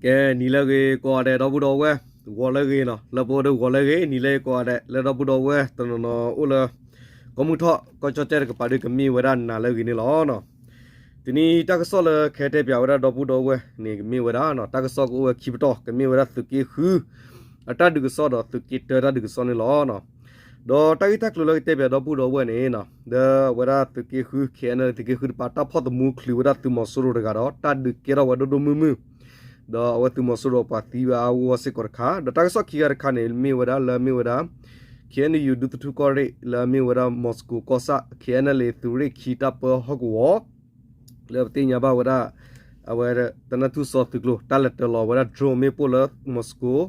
ကဲ နံၤလၢအဂ့ၤကိးဂၤဒဲး ဒီပုၢ်ဒီဝဲၢ်, ဂီၤလၢအဂ့ၤနီၤ, လၢပအိၣ်ဒီးဂီၤလၢအဂ့ၤ, နံၤလၢအဂ့ၤကိးဂၤဒဲး လၢဒီပုၢ်ဒီဝဲၢ်တနီၤနီၤအိၣ်လၢ ကီၢ်မုၢ်ထီၣ် ကီၢ်ကၠီၣ်တဲၣ်တကပၤဒီး ကမ့ၢ်ဝဲဒၣ်နၤလၢအဂ့ၤန့ၣ်လီၤ. တနံၤတၢ်ကစီၣ်လၢကဟဲတဲပၠးဝဲဒၣ်ဒီပုၢ်ဒီဝဲၢ်န့ၣ် ကမ့ၢ်ဝဲဒၣ် တၢ်ကစီၣ်ကအိၣ်ဝဲခံပတီၢ်, ကမ့ၢ်ဝဲဒၣ်သုးက့ဃု အတၢ်ဒုးကစီၣ်ဒီးသုးက့တၢတၢ်ဒုးကစီၣ်န့ၣ်လီၤ. ဒီးတၢ်ဂ့ၢ်တၢ်ကျိၤလၢကတဲပၠးဒီပုၢ်ဒီဝဲၢ်န့ၣ် ဒီးအဝဲဒၣ်သုးက့ဃု ခဲအံၤန့ၣ် သုးက့ဃုတပၤ တၢ်ဖီၣ်သမူချုးဝဲဒၣ်သုးမီၤစိရိၤတဂၤဒီး တၢ်ဒုးကဲထီၣ်ဝဲဒိၣ်ဒိၣ်မုၢ်မုၢ်, ဒီးအဝဲသုးမီၤစိရိၤပှၤသံဝဲအါအါဂီၢ်ဂီၢ်စ့ၢ်ကီးတခါ, ဒီးတၢ်ကစီၣ်ခံခါတခါန့ၣ် မ့ၢ်ဝဲဒၣ်လၢမ့ၢ်ဝဲဒၣ် ခဲအံၤန့ၣ် ဒူသထူၣ်ကီၢ်ရ့ၣ် လၢအမ့ၢ်ဝဲဒၣ် မီၤစကိၤကီၢ်ဆၣ် ခဲအံၤန့ၣ် သုးရ့ၣ်ခံတၢ်ပၢဟီၣ်ကဝီၤ လၢပသ့ၣ်ညါဘၣ်ဝဲဒၣ် အဝဲတနၢ်ထူၣ်စီၤသုးကျိၤ တၢ်လဲၤတၢၤလီၤဝဲဒၣ် drone မ့ၣ်ပိၢ်လၢမီၤစကိၤ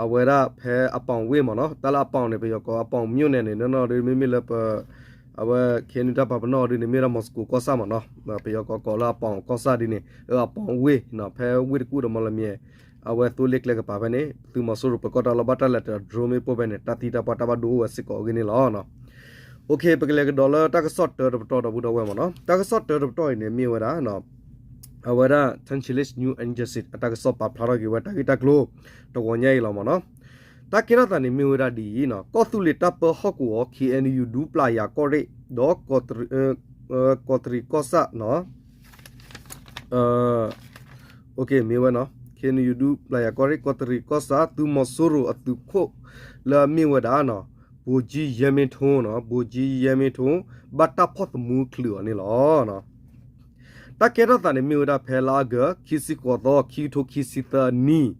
အဝဲဒၣ်ဖဲအပီၣ်ဝ့ၢ်မ့ၢ်နီၤ, တၢ်လၢအပီၣ်န့ၣ် ပယီၤကိးအပီၣ်မၠိၣ်နဲၣ်န့ၣ် နီၢ်နီၢ်ဒီး မ့မ့ၢ်လၢပ အဝဲခဲအံၤန့ၣ် တၢ်ပာ်ပနီၣ်အီၤဒ်န့ၣ် မ့ၢ်ဒၣ်မီၤစကိၤကီၢ်ဆၣ်မ့ၢ်နီၤ, ပယီၤကိးကိးလၢအပီၣ်ကီၢ်ဆၣ်ဒ်န့ၣ် အပီၣ်ဝ့ၢ် ဖဲဝ့ၢ်တကူၣ်ဒီးမီၤလမၠဲၣ် အဝဲသိလ့ၣ်ကျဲကပၤဖဲန့ၣ် သုးမီၤစိရိၤပၢၤကီၢ်တၢ်လီၢ်ဘၣ်တၢ်လဲၤတၢၤ drone မ့ၣ်ပိၢ်ဖဲန့ၣ် တၢ်သံတၢ်ပှၢ်တၢ်ဘၣ်ဒိအိၣ်ဝဲစ့ၢ်ကီးအဂ့ၢ်န့ၣ်လီၤ. ပကလဲၤကဒီးလၢတၢ်ကစီၣ်တၢတပတီၢ်ဒီပုၢ်ဒီဝဲၢ်မ့ၢ်နီၤ, တၢ်ကစီၣ်တၢတပတီၢ်အံၤန့ၣ်မ့ၢ်ဝဲဒၣ် အဝဲဒၣ် Thanchalik News Agency အတၢ်ကစီၣ်ပာ်ဖျါထီၣ်က့ၤဝဲတၢ်ဂ့ၢ်တၢ်ကျိၤ တဂီၤညါအံၤလီၤမ့ၢ်နီၤ. တၢ်ကဲထီၣ်သးန့ၣ်မ့ၢ်ဝဲဒၣ်ဒ်အံၤနီၤ, ကီၢ်သူလ့ၤတၢ်ပၢဟီၣ်ကဝီၤ ခဲအံၤန့ၣ် ဒူပျၢ်ယၤကီၢ်ရ့ၣ် ဒီး ကီးတရံးကီၢ်ဆၣ်နီၤ မ့ၢ်ဝဲနီၤ, ခဲအံၤန့ၣ် ဒူပျၢ်ယၤကီၢ်ရ့ၣ် ကီးတရံးကီၢ်ဆၣ် သုးမီၤစိရိၤအသုးခိၣ်လၢအမ့ၢ်ဝဲဒၣ်နီၤ ဗိုလ်ကြီးရဲမင်းထွန်းနီၤ, ဗိုလ်ကြီးရဲမင်းထွန်း ဘၣ်တၢ်ဖီၣ်သမူချုးအီၤန့ၣ်လီၤ. တၢ်ကဲထီၣ်သးန့ၣ်မ့ၢ်ဝဲဒၣ်ဖဲလါအီကူး ခံဆံဃိးသီ ခံကထိခံဆံသၢနံၣ်,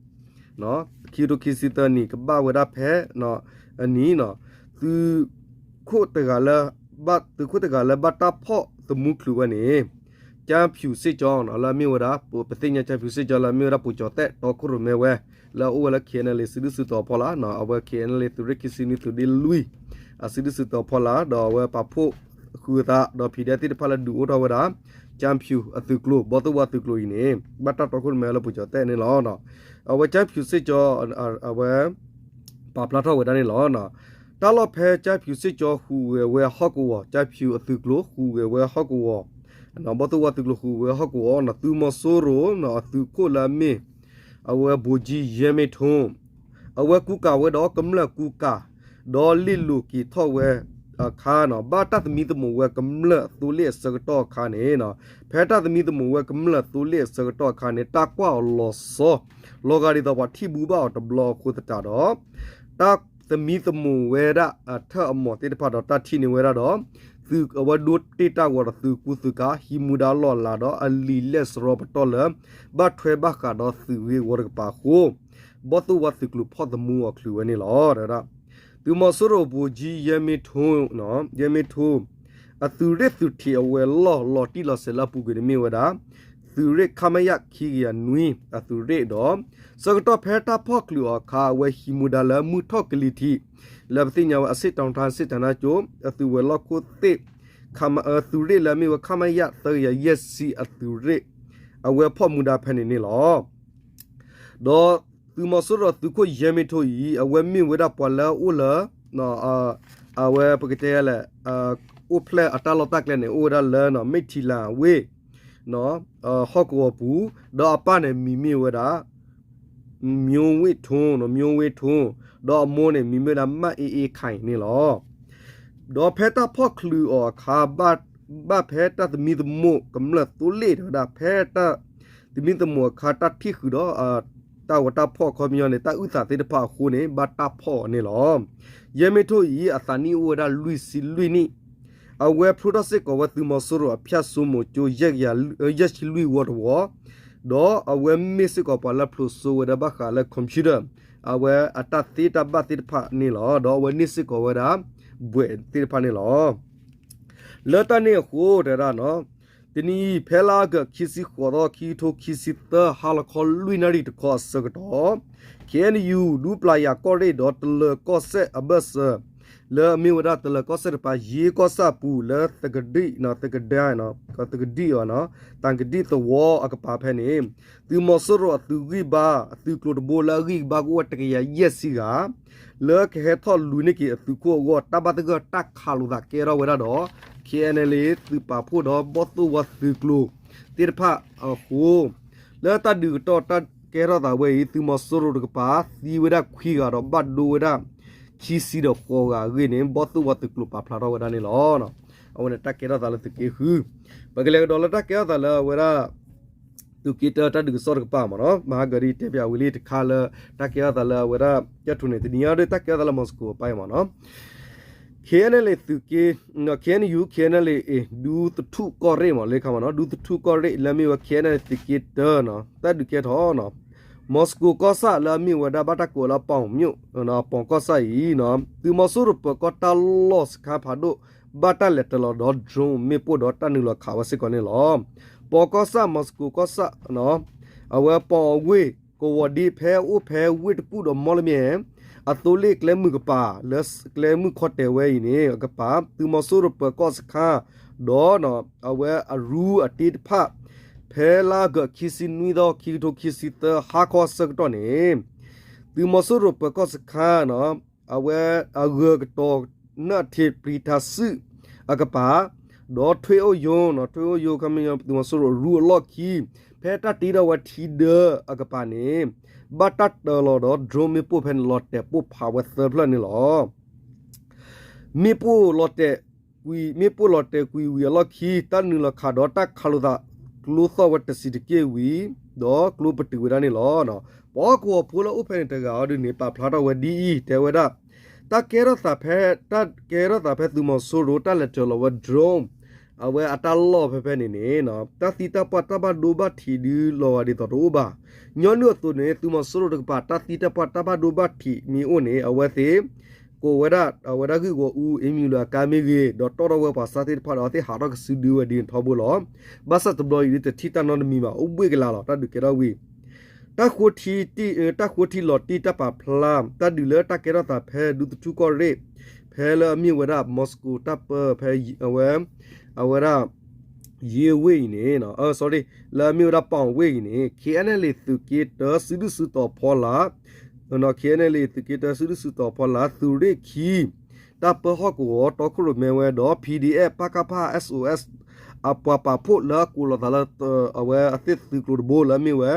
ခံကထိခံဆံသၢနံၣ် ကဘၣ်ဝဲဒၣ်ဖဲ အနံၤနီၤ, သုးခိၣ်တဂၤလၢ သုးခိၣ်တဂၤလၢဘၣ်တၢ်ဖီၣ်သမူချုးဝဲန့ၣ် ကၠၢဖၠူးစ့ၣ်ကၠီနီၤ လၢအမ့ၢ်ဝဲဒၣ် ပသ့ၣ်ညါကၠၢဖၠူးစ့ၣ်ကၠီ လၢအမ့ၢ်ဝဲဒၣ်ပိၣ်ကၠီၤသဲးတီခိၣ်ရိၣ်မဲဝဲ လၢအအိၣ်ဝဲလၢ ခဲအံၤန့ၣ် စုဒုၣ်စုတီၤအဖီလာ်, အဝဲ ခဲအံၤန့ၣ် သုးရ့ၣ်ခံဆံနွံ သုးဒ့လွံၢ် အစုဒုၣ်စုတီၤအဖီလာ် ဒီးအဝဲပာ်ဖှိၣ်ဃုာ်အသး ဒီး ဖံးဒဲး သ့ၣ်တဖၣ်လၢဒုးအိၣ်ထီၣ်ဝဲဒၣ် ကၠၢဖၠူးအသုးကျိၤ ဘီၣ်သိၣ်ဝါသုးကျိၤအံၤန့ၣ် ဘၣ်တၢ်တီခိၣ်ရိၣ်မဲလၢပိၣ်ကၠီၤသဲးန့ၣ်လီၤ. အဝဲကၠၢဖၠူးစ့ၣ်ကၠီ အဝဲ ပာ်ဖျါထီၣ်ဝဲဒၣ်န့ၣ်လီၤ. တၢ်လီၢ်ဖဲကၠၢဖၠူးစ့ၣ်ကၠီဟူးဂဲၤဝဲဟီၣ်ကဝီၤ, ကၠၢဖၠူးအသုးကျိၤဟူးဂဲၤဝဲဟီၣ်ကဝီၤ, ဘီၣ်သိၣ်ဝါသုးကျိၤဟူးဂဲၤဝဲဟီၣ်ကဝီၤနီၤ, သုးမီၤစိရိၤအသုးခိၣ်လၢအမ့ၢ် အဝဲ ဗိုလ်ကြီးရဲမင်းထွန်း အဝဲကူကၤဝဲဒီးကမျၢၢ်ကူကၤ ဒီးလ့ၣ်လိၤက့ၤထီၣ်ဝဲအခါနီၤ, ဘၣ်တၢ်သမံသမိးဝဲကမျၢၢ်သိလ့ၣ်အဆၢကတီၢ်အခါန့ၣ်, ဖဲတၢ်သမံသမိးဝဲကမျၢၢ်သိလ့ၣ်အဆၢကတီၢ်အခါန့ၣ် တၢ်ကွၢ်အီၤလီၤဆီ လီၤဂာ်ဒ်သိးပှၤထံၣ်ဘူးဘၣ်အီၤတဘျီအဃိသတးဒီး တၢ်သမံသမိးဝဲဒၣ်အထၢၣ်အမီၢ်သ့ၣ်တဖၣ်ဒီးတၢ်ထံၣ်န့ၢ်ဝဲဒၣ်ဒီး သုးအဝဲဒိတ့ၢ်တၢ်ဂီၤဒီးသုးကူသုးကၤ ဟံးမူဒါလီၢ်အလၤဒီးအလံာ်လဲၢ်စရီပတီၢ်လၢ ဘၣ်ထွဲဘၣ်ဃးဒီးသုးဂ့ၢ်ဝီတကပၤအဃိ ဘီၣ်သိၣ်ဝါသုးကျိၤဖီၣ်သမူအီၤချုးဝဲန့ၣ်လီၤ. သုးမီၤစိရိၤ ဗိုလ်ကြီးရဲမင်းထွန်း ရဲမင်းထွန်း အသုးရ့ၣ်သုးထံးအဝဲၤလီၢ်လီၤတံၢ်လီၤဆဲးလၢအပူၤကွံာ်န့ၣ်မ့ၢ်ဝဲဒၣ် သုးရ့ၣ် ခမရ ခံကယၤနွံ အသုးရ့ၣ်ဒီး ဆၢကတီၢ်ဖဲတၢ်ဖီၣ်ချုးအီၤအခါ အဝဲဟံးမူဒါလၢမုၢ်ထီၣ်ကလံၤထံး လၢပသ့ၣ်ညါဝဲ အဆ့ၣ်တီၤထါ ဆ့ၣ်တနါကၠိ အသုးဝဲၤလီၢ်ခိၣ်သ့ၣ် သုးရ့ၣ်လၢအမ့ၢ်ဝဲ ခမရ သၢကယၤယဲၢ်ဆံအသုးရ့ၣ် အဝဲဖီၣ်မူဒါဖဲန့ၣ်န့ၣ်လီၤ. ဒီးသုးမီၤစိရိၤသုးခိၣ် ရဲမင်းထွန်း အံၤ အဝဲမ့ၢ်ဝဲဒၣ်ပှၤလၢအအိၣ်လၢ အဝဲပကတဲလဲၣ် အိၣ်ဖျဲၣ်အတၢ်လီၢ်တၢ်ကျဲန့ၣ် အိၣ်ဝဲဒၣ်လၢ မ့ၢ်ထံလၣ်ဝ့ၢ် ဟီၣ်ကဝီၤပူၤ, ဒီးအပၢ်န့ၣ်မံၤမ့ၢ်ဝဲဒၣ် မျိုးဝင်းထွန်း မျိုးဝင်းထွန်း ဒီးအမိၢ်န့ၣ်မံၤမ့ၢ်ဝဲဒၣ် မၣ်အ့အ့ခၣ်အံၤန့ၣ်လီၤ. ဒီးဖဲတၢ်ဖီၣ်ချုးအီၤအခါ ဘၣ်ဖဲတၢ်သမံသမိးကမျၢၢ်သိလ့ၣ်တဲဝဲဒၣ် ဖဲတၢ်သမံသမိးအခါ တၢ်ထံၣ်ဃုာ်ဒီး တၢ်ဂီၤတၢ်ဖီၣ်အခီပညီန့ၣ် တၢ်အုၣ်သးသ့ၣ်တဖၣ်အဃိန့ၣ် ဘၣ်တၢ်ဖီၣ်အီၤန့ၣ်လီၤ. ရဲမင်းထွန်း အံၤ အသးနံၣ်အိၣ်ဝဲဒၣ်လွံၢ်ဆံလွံၢ်နံၣ်, အဝဲဖျိထီၣ်စ့ၢ်ကီးဝဲသုးမီၤစိရိၤ အဖၠၣ်စိမိၤကၠိ ယဲၢ်ဆံလွံၢ်ဝီတဝီ, ဒီးအဝဲမ့ၢ်စ့ၢ်ကီးပှၤလၢဖျိးစိဝဲဒၣ်ဘၣ်ဃးလၢ computer အဝဲအတၢ်သ့တၢ်ဘၣ်သ့ၣ်တဖၣ်န့ၣ်လီၤ. ဒီးအဝဲန့ၢ်စ့ၢ်ကီးဝဲဒၣ် ဘွဲ့သ့ၣ်တဖၣ်န့ၣ်လီၤ. လၢတၢ်န့ၣ်အဃိတဲဒၣ်နီၤ, တနံၤအံၤ ဖဲလါအီကူး ခံဆံဃိးသီ ခံကထိခံဆံသၢ ဟါလီၤခီလွံၢ်နၣ်ရံၣ်တခီအဆၢကတီၢ် ခဲအံၤန့ၣ် ဒူပျၢ်ယၤကီၢ်ရ့ၣ်ဒီးတလၢၤကီၢ်စဲၣ်အဘၢၣ်စၢၤ လၢအမ့ၢ်ဝဲဒၣ်တလၢၤကီၢ်စဲၣ်တပၤ ယ့ကီၢ်ဆၣ်အပူၤလၢသကဒံၣ် သကဒံၣ် သကဒံၣ်အီၤ သကဒံၣ်သဝီအကပၤဖဲန့ၣ် သုးမီၤစိရိၤအသုးဂံၢ်ဘါ အသုးကျိၤတဘိလၢအဂံၢ်ဘါကအိၣ်ဝဲတကယၤယဲၢ်ဆံဂၤ လၢကဟဲထီၣ်လူၤန့ၢ်က့ၤအသုးခိၣ်အဂီၢ် တၢ်ဘၣ်သဂၢၢ်တၢ်ခးလိာ်သးကဲထီၣ်ဝဲဒၣ်ဒီး ခဲအံၤန့ၣ် သုးပာ်ဖှိၣ်ဒီးဘီၣ်သိၣ်ဝါသုးကျိၤသ့ၣ်တဖၣ်အဃိ လၢတၢ်ဒုးကတီၢ်တၢ် တၢ်ကဲထီၣ်သးဝဲအံၤ သုးမီၤစိရိၤတကပၤ သံဝဲဒၣ်ခွံဂၤဒီးဘၣ်ဒိဝဲဒၣ် ခံဆံဒီးဃိးဂၤအဂ့ၢ်န့ၣ် ဘီၣ်သိၣ်ဝါသုးကျိၤပာ်ဖျါထီၣ်ဝဲဒၣ်န့ၣ်လီၤ. အဝဲန့ၣ်တၢ်ကဲထီၣ်သးလၢသုးက့ဃု ပကလဲၤကဒီးလၢတၢ်ကဲထီၣ်သးလၢအဝဲဒၣ် သုးက့တၢတၢ်ဒုးကစီၣ်တကပၤမ့ၢ်နီၤ, မဟါကဒ်တဲပၠးဝံၤလံတခါလၢ တၢ်ကဲထီၣ်သးလၢအဝဲဒၣ် ကၠၢ်ထူန့ၣ် တနံၤညါဒီး တၢ်ကဲထီၣ်သးလၢမီၤစကိၤအပၢ်အံၤမ့ၢ်နီၤ, ခ့ၣ်အဲၣ်နဲၣ်လ့ၣ်သုးက့ ခ့ၣ်အဲၣ်ယူၣ် ခ့ၣ်အဲၣ်နဲၣ်လ့ၣ်အ့ၣ် ဒူသထူၣ်ကီၢ်ရ့ၣ်မ့ၢ်လၢခါမ့ၢ်နီၤ, ဒူသထူၣ်ကီၢ်ရ့ၣ်လၢအမ့ၢ်ဝဲ ခ့ၣ်အဲၣ်နဲၣ်လ့ၣ်သုးက့တၢနီၤ, တၢ်ဒုးကဲထီၣ်နီၤ, မီၤစကိၤကီၢ်ဆၣ်လၢအမ့ၢ်ဝဲဒၣ်ဘၣ်တၢ်ကိးလၢပီၣ်မၠိၣ် ပီၣ်ကီၢ်ဆၣ်အံၤနီၤ, သုးမီၤစိရိၤပၢၤကီၢ်တၢ်လီၢ်စခါဖးဒိၣ် ဘၣ်တၢ်လဲၤတၢၤလီၤဒီး drone မ့ၣ်ပိၢ်ဒီးတၢ်နုာ်လီၤခးဝဲစ့ၢ်ကီးန့ၣ်လီၤ. ပီၣ်ကီၢ်ဆၣ် မီၤစကိၤကီၢ်ဆၣ် အဝဲပီၣ်အဝ့ၢ် ကဝီၤဒ့ဖဲအိၣ်ဖဲဝ့ၢ်တကူၣ်ဒီးမီလမ့ၢ် အသိလ့ၣ်ကျဲမုၢ်ကပၤ လၢကျဲမုၢ်ခီတဲာ်ဝဲအံၤန့ၣ် အကပၤ သုးမီၤစိရိၤပၢၤကီၢ်စခါ ဒီး အဝဲအရူအတ့တဖၣ် ဖဲလါအီကူးခံဆံနွံသီ ခံကထိခံဆံသၢ ဟါခီအဆၢကတီၢ်န့ၣ် သုးမီၤစိရိၤပၢၤကီၢ်စခါ အဝဲအဂၢၤကတီၤ နၢၣ်ထံးပျံၤထါစုၣ်အကပၤ ဒီးထွ့အိၣ်ယိၤ ထွ့အိၣ်ယိၤ ခမရ သုးမီၤစိရိၤအရူအလီၢ်ခံ ဖဲတၢ်တ့ထီၣ်ဝဲထံဒၢအကပၤန့ၣ် ဘၣ်တၢ်တၢၤလီၤဒီး drone မ့ၣ်ပိၢ်ဖဲန့ၣ် လီၤတဲာ်ပိၢ်ဖးဝဲသၢဖျၢၣ်န့ၣ်လီၤ. မ့ၣ်ပိၢ်လီၤတဲာ်ကွံာ် မ့ၣ်ပိၢ်လီၤတဲာ်ကွံာ်ဝံၤအလီၢ်ခံ တၢ်နုာ်လီၤခးဒီးတၢ်ခးလိာ်သး ကျိသီၣ်ဝဲတဆံးတက့ၢ်ဝံၤ ဒီးကျိပတုာ်ဝဲဒၣ်န့ၣ်လီၤ. ပှၤဟီၣ်ကဝီၤဖိလၢအိၣ်ဖဲန့ၣ်တဂၤအီၤဒုးန့ၣ် ပာ်ဖျါထီၣ်ဝဲဒ်အံၤ တဲဝဲဒၣ် တၢ်ကဲထီၣ်သးဖဲ တၢ်ကဲထီၣ်သးဖဲသုးမီၤစိရိၤ တၢ်လဲၤတၢၤလီၤဝဲ drone အဝဲအတၢ်လီၢ်ဖဲဖဲန့ၣ်န့ၣ် တၢ်သံတၢ်ပှၢ်တၢ်ဘၣ်ဒိဘၣ်ထံးဒုးလီၤဂာ်ဒ်သိးတအိၣ်ဘၣ်. ညီနုၢ်အသိးန့ၣ် သုးမီၤစိရိၤတကပၤ တၢ်သံတၢ်ပှၢ်တၢ်ဘၣ်ဒိဘၣ်ထံးမ့ၢ်အိၣ်န့ၣ် အဝဲသ့ၣ် ကိးဝဲဒၣ် အဝဲဒၣ်ဂံၢ်ဂီၤအူ အ့မံၤလၢအကါမ့ၢ်ဂ့ၤ ဒီးတီၣ်ထီၣ်ဝဲပှၤစၢ်သ့ၣ်တဖၣ်ဒီး အဝဲသ့ၣ်ဟးထီၣ်ကစုဒုဝဲဒ်န့ၣ်ထီဘိလီၤ. ဘၣ်ဆၣ်တဘျီအံၤဒုးတထံၣ်တၢ်နီတမံၤဘၣ် အိၣ်ဘှ့ၣ်ကလာ်လီၤ တၢ်ဒုးကဲထီၣ်ဝံၤ တၢ်ဃိထံ တၢ်ဃိထံလီၤတံၢ်တၢ်ပာ်ဖျါ တၢ်ဒုးလၢတၢ်ကဲထီၣ်သးဖဲဒူသထူၣ်ကီၢ်ရ့ၣ် ဖဲလၢအမ့ၢ်ဝဲဒၣ် မီၤစကိၤတၢ်ပၢဖဲ အဝဲ အဝဲဒၣ် ယ့ဝ့ၢ်အံၤန့ၣ် sorry လၢအမ့ၢ်ဝဲဒၣ်ပီၣ်ဝ့ၢ်အံၤန့ၣ် ခ့ၣ်အဲၣ်နဲၣ်လ့ၣ်သုးက့တၢစုဒုၣ်စုတီၤဖီလာ် ခ့ၣ်အဲၣ်နဲၣ်လ့ၣ်သုးက့တၢစုဒုၣ်စုတီၤဖီလာ် သုးရ့ၣ်ခံ တၢ်ပၢဟီၣ်ကဝီၤတီခိၣ်ရိၣ်မဲဝဲဒီး P D F ပကဖ S O S အပှၤပာ်ဖှိၣ်လၢအကိးလီၤသးလၢ အဝဲအသ့ၣ်သုးကျိၤတဘိလၢအမ့ၢ်ဝဲ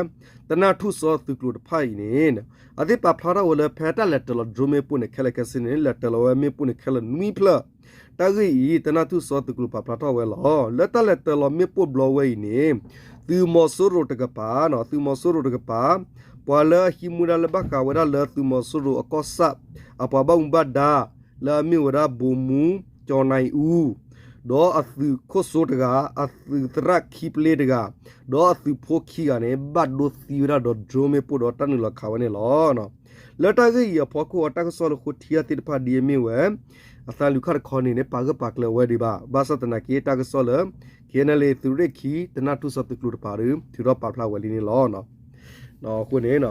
တနၢ်ထူၣ်စီသုးကျိၤတဖၣ်အံၤန့ၣ် အသ့ၣ်ပာ်ဖျါထီၣ်ဝဲလၢဖဲတၢ်လဲၤတၢၤလီၤ drone မ့ၣ်ပိၢ်န့ၣ် ခဲလၢာ်ခဲဆ့န့ၣ် လဲၤတၢၤလီၤဝဲမ့ၣ်ပိၢ်န့ၣ်ခဲလၢာ်နွံဖျၢၣ် တၢ်ဂ့ၢ်အံၤ တနၢ်ထူၣ်စီသုးကျိၤပာ်ဖျါထီၣ်ဝဲလီၤ. လၢတၢ်လဲၤတၢၤလီၤမ့ၣ်ပိၢ်ဘျီဝဲအံၤန့ၣ် သုးမီၤစိရိၤတကပၤ သုးမီၤစိရိၤတကပၤ ပှၤလၢအဟံးမူဒါလၢဘၣ်ဃးဝဲဒၣ်လၢသုးမီၤစိရိၤအကီၢ်ဆၣ် အပှၤဘၣ်မူဘၣ်ဒါ လၢအမ့ၢ်ဝဲဒၣ် ဗိုလ်မှူး ကျော်နိုင်ဦး ဒီးအသုးခိၣ်စိတဂၤ အသုးသရၣ်ခံပျ့တဂၤ ဒီးအသုးဖိခံဂၤန့ၣ် ဘၣ်ဒိသံဝဲဒၣ်ဒီး drone မ့ၣ်ပိၢ်ဒီးတၢ်နုာ်လီၤခးဝဲန့ၣ်လီၤ. လၢတၢ်ဂ့ၢ်အံၤအဖီခိၣ်အတၢ်ကစီၣ်လၢဃိထံအသ့ၣ်တဖၣ်ဒ်အမ့ၢ်ဝဲ အသးလူၤခၣ်တခီန့ၣ်န့ၣ် ပာ်ဂၢၢ်ပာ်ကျၢၤဝဲဒံးဘၣ်. ဘၣ်ဆၣ်သနာ်က့ တၢ်ကစီၣ်လၢ ခ့ၣ်အဲၣ်နဲၣ်လ့ၣ်သုးရ့ၣ်ခံ တနၢ်ထူၣ်စီသုးကျိၤတကပၤဒီး ထုးထီၣ်ပာ်ဖျါဝဲလံန့ၣ်လီၤ. အဃိန့ၣ်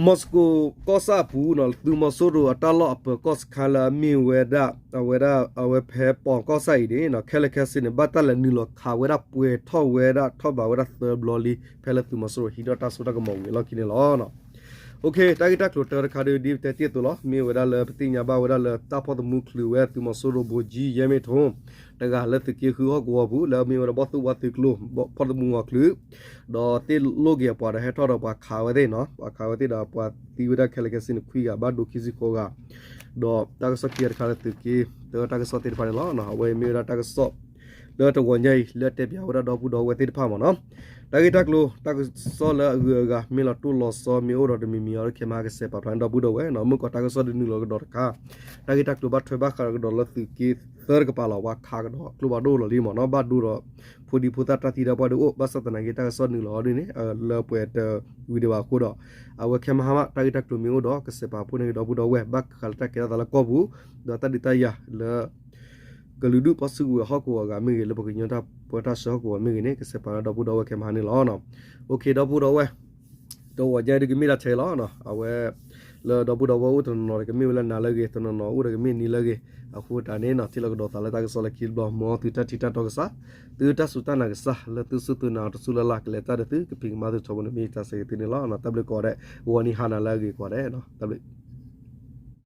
မီၤစကိၤကီၢ်ဆၣ်အပူၤ သုးမီၤစိရိၤအတၢ်လီၢ်အပၢၤကီၢ်စခါလၢအမ့ၢ်ဝဲဒၣ် အဝဲဒၣ် အဝဲဖဲပီၣ်ကီၢ်ဆၣ်အံၤန့ၣ် ခဲလၢာ်ခဲဆ့န့ၣ် ဘၣ်တၢ်လဲၤနုာ်လီၤခးဝဲဒၣ်ပှဲၤထီၣ်ဝဲဒၣ်ထီၣ်ဘးဝဲဒၣ်သၢဘျီလံ ဖဲလၢသုးမီၤစိရိၤဟံးထီၣ်တၢ်စိတၢ်ကမီၤဝံၤအလီၢ်ခံန့ၣ်လီၤ. တၢ်ဂ့ၢ်တၢ်ကျိၤတၢတခါဒီး ဒ်ပတဲတ့ၢ်အသိးလီၤ. မ့ၢ်ဝဲဒၣ်လၢပသ့ၣ်ညါဘၣ်ဝဲဒၣ်လၢတၢ်ဖီၣ်သမူချုးဝဲသုးမီၤစိရိၤ ဗိုလ်ကြီး ရဲမင်းထွန်း တဂၤလၢသုးက့ဃုဟီၣ်ကဝီၤပူၤ လၢအမ့ၢ်ဝဲဒၣ်ဘီၣ်သိၣ်ဝါသုးကျိၤ ဖီၣ်သမူအီၤချုး ဒီးသ့ၣ်လိၣ်က့ၤအပှၤဒီးဟဲထီၣ်ဒီးပှၤခးဝဲသ့ၣ်နီၤ ပှၤခးဝဲသ့ၣ်ဒီးပှၤသံဝဲဒၣ်ခဲလၢာ်ခဲဆ့န့ၣ် ခွံဂၤဘၣ်ဒိခံဆံဃိးဂၤ ဒီးတၢ်ကစီၣ်ခံဂၤတခါလၢသုးက့တၢတၢ်ကစီၣ်သ့ၣ်တဖၣ်န့ၣ်လီၤ. အဝဲမ့ၢ်ဝဲဒၣ်တၢ်ကစီၣ် လၢတဂီၤညါအံၤ လၢတဲပၠးဝဲဒၣ်ဒီပုၢ်ဒီဝဲၢ်သ့ၣ်တဖၣ်မ့ၢ်နီၤ တၢ်ဂ့ၢ်တၢ်ကျိၤ တၢ်ကစီၣ်လၢအဂုၤအဂၤ မ့ၢ်လီၤတိၢ်လီၤဆီမ့ၢ်အိၣ်ဒီးတမံၤမံၤအံၤဒီး ခဲမဟါကစဲးပာ်ဖျါန့ၢ်ဒီပုၢ်ဒီဝဲၢ်နီၤ မုၢ်ကီၢ်တၢ်ကစီၣ်ဒုးနုာ်လီၤကဒီးတခါ တၢ်ဂ့ၢ်တၢ်ကျိၤဘၣ်ထွဲဘၣ်ဃးကဒီးလၢသုးက့သၢတကပၤလီၤ ပှၤခးကဒီးကျိဖးဒိၣ်လီၤလံမ့ၢ်နီၤ ဘၣ်ဒိဒီး ဖိဒံဖိသၣ်တၢ်သံတၢ်ပှၢ်ဒုးအိၣ် ဘၣ်ဆၣ်သနာ်က့တၢ်ကစီၣ်နုာ်လီၤအီၤဒ်န့ၣ် လၢပှဲၤတဝံၤဒံးဘၣ်အဃိဒီး အဝဲခဲမဟါမး တၢ်ဂ့ၢ်တၢ်ကျိၤမ့ၢ်အိၣ်ဒီး ကစဲးပာ်ဖှိၣ်န့ၢ်ကဒီပုၢ်ဒီဝဲၢ် ဘၣ်ဃးလၢတၢ်ကဲထီၣ်သးလၢကီၢ်ပူၤ ဒီးတၢ်ဒုးတၢ်ယၤလၢ ကလုာ်ဒူၣ်ဖီၣ်စုကဝဲၤဟီၣ်ကဝီၤအဂၤမ့ၢ်ဂ့ၤ လၢပှၤကညီတၢ်ပၢတၢ်ဆှၢဟီၣ်ကဝီၤမ့ၢ်ဂ့ၤန့ၣ် ကစဲးပာ်ဒီပုၢ်ဒီဝဲၢ်ခဲမဟါန့ၣ်လီၤ. အိၣ်ခ့ ဒီပုၢ်ဒီဝဲၢ် တဂီၤညါဒုးကမ့ၢ်ဒၣ်ထဲလီၤ. အဝဲ လၢဒီပုၢ်ဒီဝဲၢ်အိၣ်တနီၤနီၤဒီးကမ့ၢ်ဝဲလၢနၤလၢအဂ့ၤ တနီၤနီၤအိၣ်ဒီးကမ့ၢ်နံၤလၢအဂ့ၤ အဃိသတးန့ၣ်နီၤ ထံၣ်လိာ်ကဒီးသးလၢတၢ်ကစီၣ်လၢခံတဘျီ မ်သုတၢ်ထံၣ်တၢ်တီကစၢ် သုတၢ်စူၢ်တၢ်နာ်ကစၢ် လၢသုစူၢ်သုနာ်တစူၢ်လၢ်လၢ် ကလဲၤတၢ်ဒီးသု ကဖံးကမၤသုထီဘိန့ၣ် မ့ၢ်တၢ်ဆၢဂ့ၤသုန့ၣ်လီၤ. တၢ်ဘျုးကိးဂၤဒဲး ဂီၤနံၤဟါနၤလၢအဂ့ၤကိးဂၤဒဲး တၢ်ဘျုး